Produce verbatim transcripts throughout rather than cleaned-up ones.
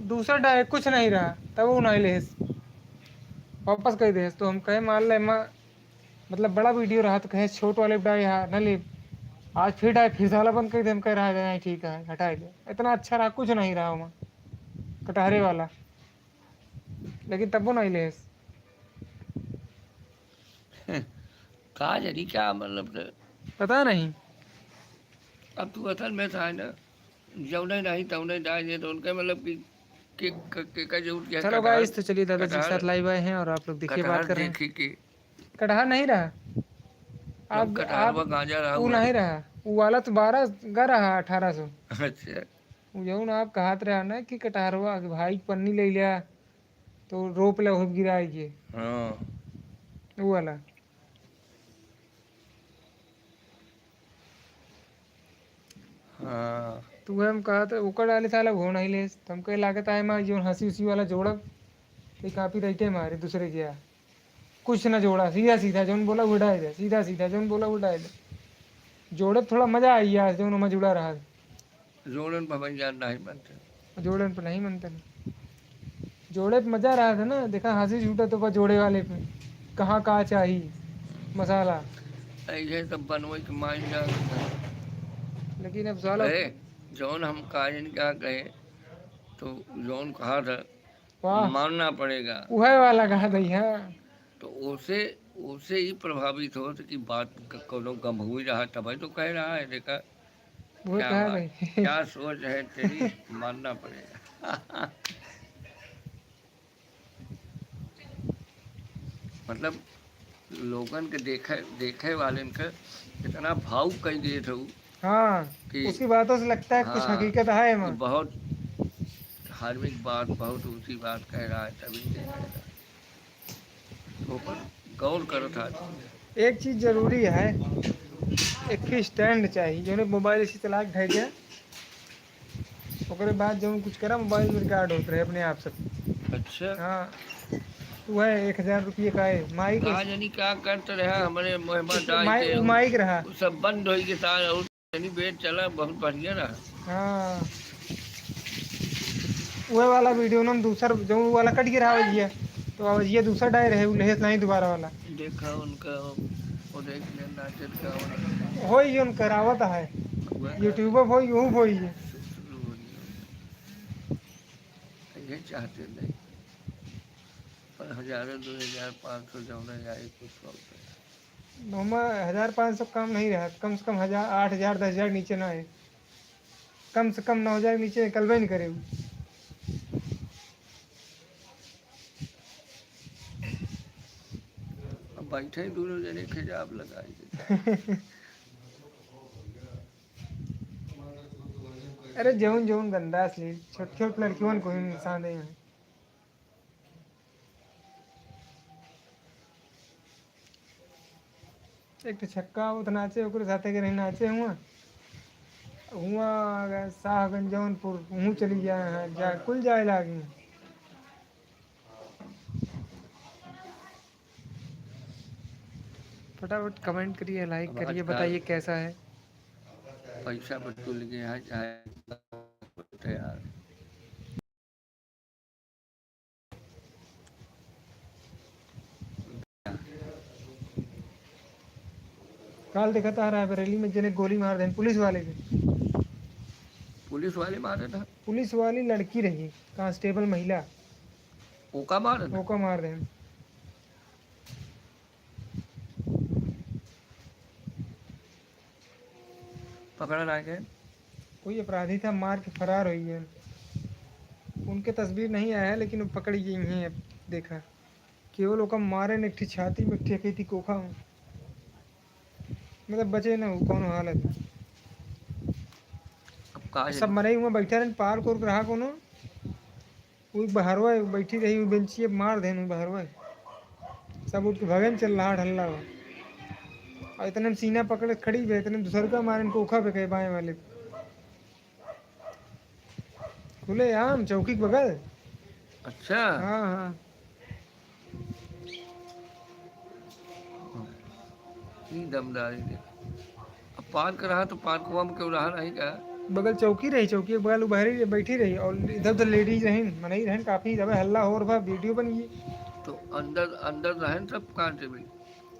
दूसर डाए कुछ नहीं रहा, तब उ नहीं लेस, वापस कइ देस। तो हम कहे, मान ले, मैं, मतलब, बड़ा वीडियो रहा तो कहे, "छोट वाले डाए हा, न ले।" आज फिर डाए, फिर साला बंद कइ दे, हम कहे, "रहा जाए, ठीक है, हटाए दे।" इतना अच्छा रहा, कुछ नहीं रहा वहाँ कटहरे वाला, लेकिन तब्बो नहीं लेस। का जनी का मतलब से? पता नहीं। अब तू असल में था ना, जौने नहीं तौने डाल दे, तो उनके मतलब कि के, के, के का जरूरत क्या? चलो कटहर, guys, तो चलिए दादाजी के कटहर, साथ live आए हैं और आप लोग देखिए, बात कटहर कर रहे हैं। देखी कि कटहर नहीं रहा। हम आप, कटहर आप, व गांजा रहा वो हुआ। नहीं रहा, वो वाला तो बारह का रहा, अठारह सौ। अच्छा। वो जौन आप कहत रहा ना कि कटहरवा के भाई के पन्नी ले लिया, तो रोप ले, हो गिराए के। हाँ। वो वाला। हाँ। तो वह हम कहत रहे, ओकर डाले साला हो नहीं लेस। तो हमके लागत है, मैं जौन हंसी उसी वाला जोड़ब, ये copyright है हमारे दूसरे के यहाँ। कुछ ना जोड़ा, सीधा सीधा जौन बोला वो डाल दे, सीधा सीधा जौन बोला वो डाल दे। जोड़े थोड़ा मजा आई यार, जौन में जुड़ा रहा। जोड़न पर भाई यार नहीं बनते। जोड़न पर नहीं बनते ना। जोड़े पे मजा रहा था ना, देखा हंसी छूटा तो बा जोड़े वाले पे, कहाँ का चाही मसाला। ऐसे सब बनवे के माइन जान। लेकिन अब साला ए, जौन हम काजन क्या कहे, तो जौन कहा था, वाह। मानना पड़ेगा। उहे वाला कहा था, हाँ। तो ओसे, ओसे ही प्रभावित होत कि बात क-, कौनो गंभीर रहा, तभी तो कह रहा है, देखा। वो क्या कहा बात, भाई? क्या सोच है तेरी, मानना पड़ेगा। मतलब, लोगन के देखे, देखे वालेन के इतना भावुक कई देत हऊ हाँ, कि उसकी बातों से लगता है कुछ हाँ, हकीकत है कि एमा। बहुत धार्मिक बात, बहुत ऊंची बात कह रहा है, तभी देख रहे हैं। ओपर गौर करत आदमी। एक चीज जरूरी है, एक ही stand चाहिए, जौने मोबाइल इसी चला के ढह गया, ओकरे बाद जौन कुछ करा, मोबाइल में record होत रहे अपने आप सब। अच्छा। हाँ, वह एक हजार रुपये का है, माइक का उस-, जानी का करत रहा, हमरे मोहम्मद डाल माइक, के वो माइक रहा। वो सब बंद होई के साथ और तनी बेर चला, बहुत बढ़िया रहा। हाँ। उहे वाला वीडियो ना दूसर, जो वाला कट गिरा आवाजिया, तो आवाजिया दूसर डाय रहे, उ लेहेस नहीं दोबारा वाला। देखा उनका, वो देख ले, नाचत का वाला। होई, उनकर आवत है। हुआ का? YouTube पर होई, यहू होई है। शुरू हो गया। ये चाहते नहीं। पर हजारों, दो हजार, पाँच सौ जौने जाए, कुछ होते हैं। ओमा हजार पाँच सौ कम नहीं रहा, कम से कम हजार, आठ हजार, दस हजार नीचे ना आए, कम से कम नौ हजार नीचे निकलबे नहीं करे उ। अब बैठे ही दोनों जने खिजाब लगाई देता। अरे जौन जौन गंदा अश्लील छोट छोट लड़कियों को ही नुकसान दे हैं। एक ठे छक्का आवत नाचे, ओकरे साथे के रहे नाचे हुआ। हुआ साहगंज जौनपुर, हुआ चली गया है, जा, कुल जाए लागी। फटाफट comment करिए, like अब करिए, आजकल बताइए कैसा है। पैसा वसूल के यहाँ चाहे तैयार। काल देखा था रायबरेली में जने गोली मार देन पुलिस वाले के। पुलिस वाले मारे था? पुलिस वाली लड़की रही, कांस्टेबल महिला। ओका मारे था? ओका मार देन। पकड़ा ना गए। कोई अपराधी था, मार के फरार हो गए। उनके तस्वीर नहीं आया है, लेकिन वो पकड़ गई हैं। अब देखा, केवल ओका मारे न, एक ठे छाती में, एक ठे कही थी कोखा में। मतलब बचे ना वो कौनो हालत में। अब का सब जाने? मरे हुआ बैठा रहन, पार्क उर्क रहा कोनो। वो बहरवा बैठी रही, वो बेंचिए मार देन वो बहरवा। सब उठ के भगन चल रहा, हल्ला हुआ। और इतने में सीना पकड़े खड़ी बे, इतने में दूसर का मारे कोखा पे कहे बाएं वाले। खुले आम चौकी के बगल। अच्छा। हाँ, हाँ। ई दमदारी देख। अब पार्क रहा तो पार्कवा में केहू रहा नहीं का? बगल चौकी रही, चौकी के बगल उ बहरी बैठी रही और इधर उधर ladies रहिन, मनई रहन काफी, तबे हल्ला होर भा, video बन गई। तो अंदर, अंदर रहन सब कांटे में?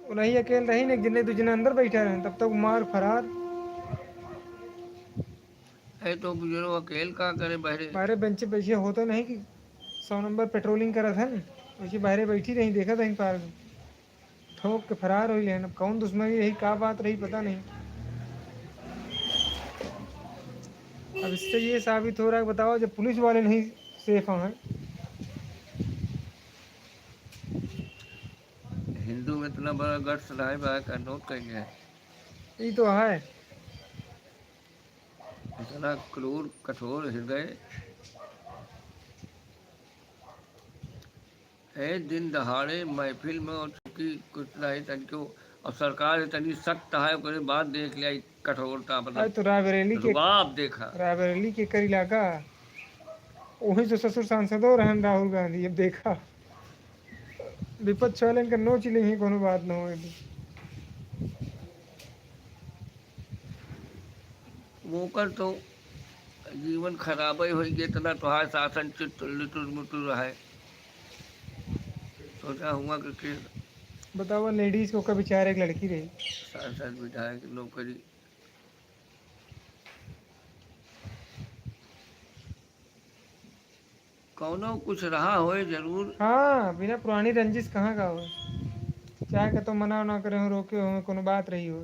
वो नहीं, अकेल रही, एक जने दो जने अंदर बैठा रहन, तब तक मार फरार। है तो बुजुर्ग अकेल का करे बहरे? बाहरे bench पे बैठे होते नहीं कि सौ नंबर patrolling करत हन, वैसे बाहरे बैठी रही, देखत हन पार में। ठोक के फरार होई लेहन। अब कौन दुश्मनी रही, का बात रही, पता नहीं। अब इससे ये साबित हो रहा है, बताओ, जब पुलिस वाले नहीं safe हैं। हिंदू में इतना बड़ा guts रहे बा का, note कइले है। ई तो है। इतना क्रूर, कठोर हृदय। ए, दिन दहाड़े महफिल में और चूंकि कुछ नहीं तनिको, और सरकार इतनी सख्त है, ओकरे बाद देख लिया ई कठोरता, मतलब, अरे तो रायबरेली के, रुआब देखा। रायबरेली के कर इलाका, वही तो ससुर सांसदो रहन राहुल गांधी। अब देखा, विपक्ष वाले इनका नोच लेंगे, कोनो बात न होए। ओकर तो जीवन खराबे होई गए, इतना तोहार शासन चित लुटुर मुटुर है। सोचा हुआ कि के बतावा, ladies को का बेचारे एक लड़की रही। सांसद, विधायक, नौकरी। कौनो कुछ रहा होए जरूर। हाँ, बिना पुरानी रंजिश कहाँ का होए। चाहे कतो मना ना करे हो, रोके हो, कोनो बात रही हो।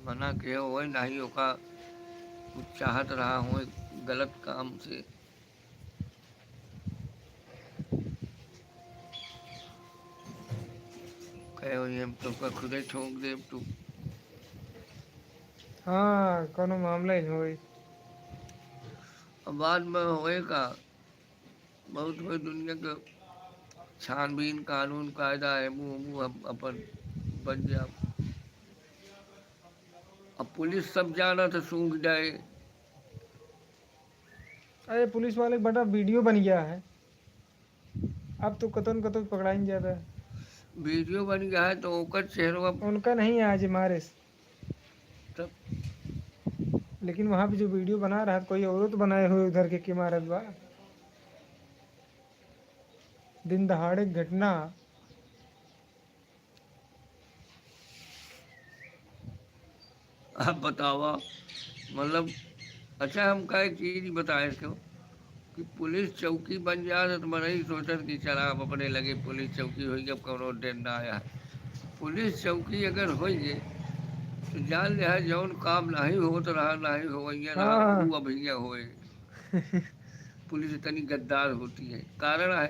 मना के होए, नाही ओका कुछ चाहत रहा होए गलत काम से। कहे होए, "हम तोका खुदे ठोक देब तू।" हाँ, कौनो मामला ही होए। अब बाद में होए का, बहुत कोई दुनिया के छानबीन, कानून, कायदा है, मुँह, मुँह हम अपन बन जाओ। अब पुलिस सब जाना तो सूंघ जाए। अरे, पुलिस वाले का बड़ा video बन गया है, अब तो कतन कतन पकड़ाइन जाता है। Video बन गया है तो ओकर चेहरवा उनका नहीं आज मारे। तब? लेकिन वहाँ पे जो video बना रहा है, कोई औरत बनाए हुए उधर के, के मारत बा। दिन दहाड़े घटना। अब बतावा, मतलब, अच्छा, हमका एक चीज बताए तो कि पुलिस चौकी बन जात है तो मनई सोचत कि चला, अब अपने लगे पुलिस चौकी होई, अब कौनो डर ना आया। पुलिस चौकी अगर होई तो जान लिहा, जौन काम नाही होत रहा, नाही होइया रहा, हाँ। ऊ अभिया होए। पुलिस इतनी गद्दार होती है। कारण है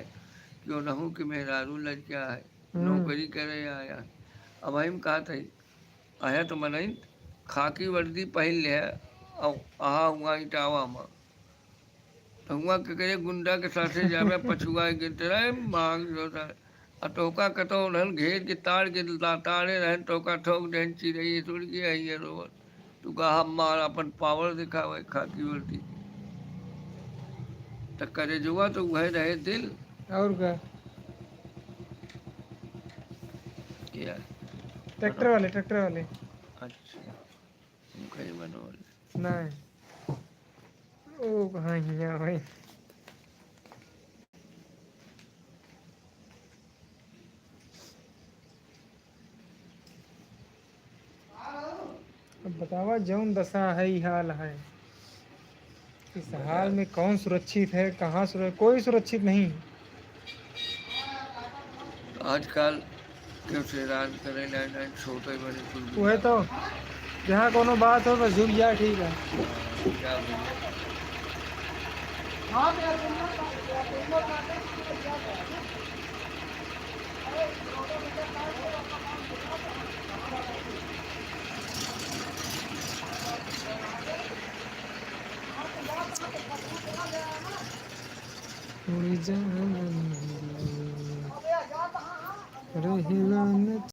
कि ओनहू के मेहरारू लड़का है, हम्म। नौकरी करे आया। अब हम कहत हई, आया तो मनई खाकी वर्दी पहिन ले है, और अहा हुआ इटावा में। तो हुआ के करे गुंडा के साथे जावे, पछुआ के तेरा मांग जो था। आ तोका कतो उन्हन घेर के ताड़ के ला-, ताड़े रहन, तोका ठोक देहन चिरई, सुन के आई है रोवत। तू कहा मार अपन power दिखावे खाकी वर्दी। त करेजवा तो उहे रहे दिल। और का? क्या? Tractor वाले, tractor वाले। अच्छा। उनका ही बनवल। नहीं। ओ कहाँ हिया भाई? अब बतावा, जौन दशा है, ई हाल है, इस हाल में कौन सुरक्षित है, कहाँ सुर-, कोई सुरक्षित नहीं। आजकल केहू से राज करे ना, ना छोटे बड़े कुल वही तो, जहाँ कोनो बात हो, बस झुक जाए, ठीक है। क्या बोले? उड़ जा आनंद, रहला न